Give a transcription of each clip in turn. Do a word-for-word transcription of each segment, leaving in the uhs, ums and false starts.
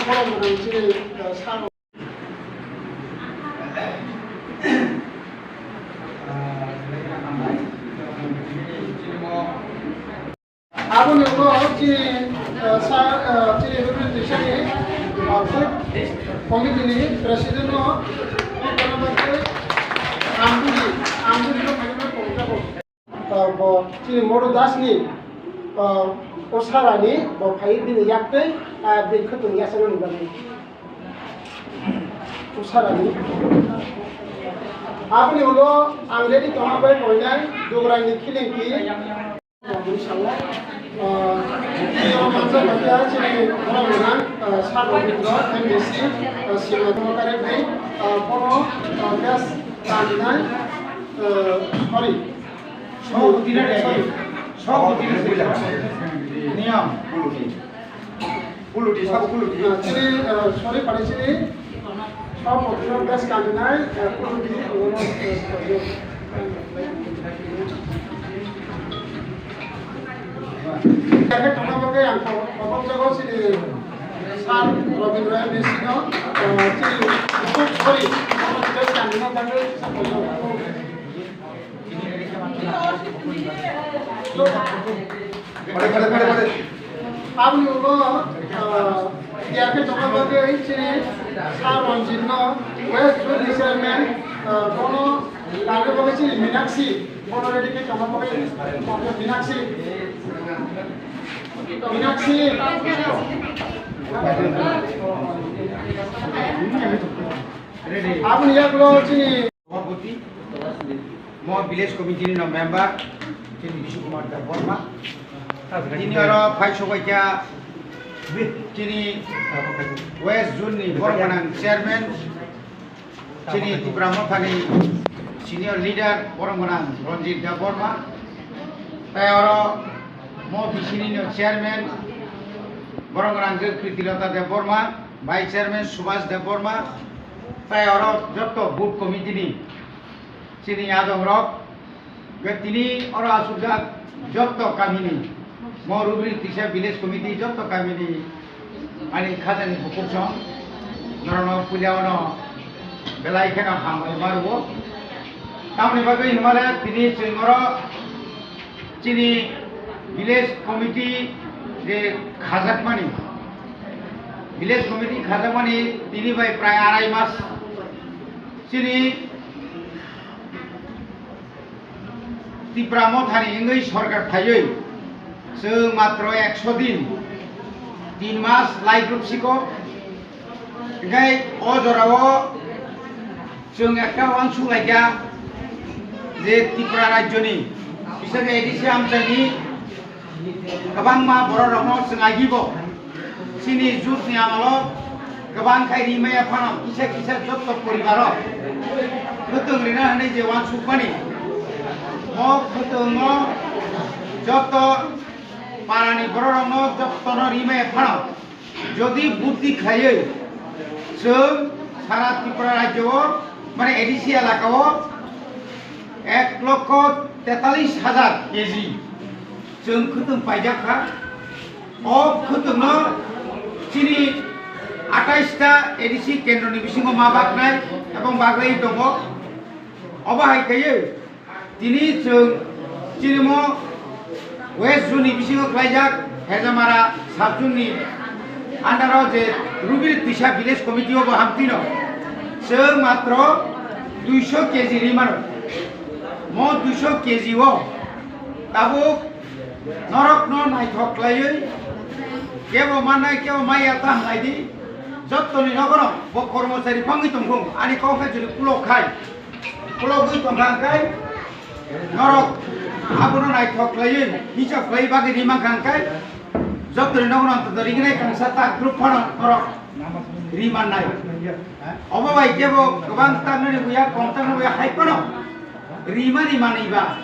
Borok rok chini, eh, sar Aboni ulo chini, eh, sa, eh, chini Rubin Tisani, eh, food committee ni president no, Ambudi, Ambudi no khaina pokjabo. Eh, bo chini Modu Das ni, eh, o sara ni bo phai bini yak tei, eh, bini khwtwng yasaknani bagwi. O sara ni. Aboni ulo ang ready tongma bai koinai Dugrani Khilingki. Sir Robindra, M D C, Sima Tomokari, bono gas tanginai, sorry. Sorry. Niyam. Puluti, sabo puluti. Ah, chini, ah, sorry, pare chini. Sabo puluti no best kangnai, ah, puluti, ah, Jaga tongna bagwi ang kobok jago chini Sir Robindra M D C no, ah, chini, sorry, best kangnai bagwi. Pare, pare, pare, pare. Aboni ulo, ah, ya khe tongma bagwi chini Sir Ranjit no, West Zone ni chairman, ah, bono tangna bagwi chini Minakshi, bono ready khe tongma bagwi Minakshi. Minakshi. Aboni yagulo chini Sabhapati, mo village committee ni member, chini Bishu Kumar Debbarma. Tini oro phai sobaikha chini West Zone ni borok gwnang chairman, chini Tipra Motha ni senior leader borok gwnang Ranjit Debbarma. Tai oro mo bisini no chairman borok gwnang khe Pritilota Debbarma, vice chairman Subhas Debbarma. Tai oro jotto booth committee ni chini adong rok, tini oro asukjak jotto kamini, mo Rubri Tisa village committee jotto kamini ani khajani bukhuk song norokno puila ono belai kheno hambai ma rwo. Tamoni bagwi hinmale tini chwng oro chini village committee je khajakmani, village committee khajakmani tini bai prai arai mas chini Tipra Mothani wngwi sorkar phaiwi chwng matro ekso din, tin mas lai group siko. Hingke o jorao chwng ekta uansuk laikha je Tripura rajyoni, bisakhe A D C amchaini kwbangma borok rokno chwng agibo chini jut ni amalo kwbang khai rimaya phano kisa kisa jotto poribar o kwtwng rina hwnwi je uansukmani, o kwtwng o jotto parani borok rokno jotto no rimaya phano jodi buddi khaiwi chwng sara Tripura rajyo o, mane A D C elaka o ek lokho tetalis hajar K G chwng khwtwng paijak kha. O khwtwngno chini atais ta A D C kendroni bisingo ma baknai ebong bagwi tongo. Obo hai khaiwi tini chwng chini mo West Zone ni bisingo khlaijak Hejamara sub zone ni under o je Rubir Tisa village committee o bo hamtino chwng matro duiso K G ri mano. Mo duiso K G o tabuk norokno naithok khlaiwi kebo mannai kebo maya ta hwnlai di. Jottoni nogono bo kormochari phangwi tongthung, ani kok khe jodi pulo khai, pulo gwi tongkha hwnkhe norok abono naithok khlaiwi hisab khlaiwi bagwi ri mankha hwnkhe jottoni nogono antoto rignai kangsa ta group phano norok ri mannai. Obo bai kebo kwbang tamnani buya, kong tamnani buya hai phano rimani manwi ba.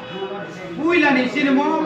Puilani chini mo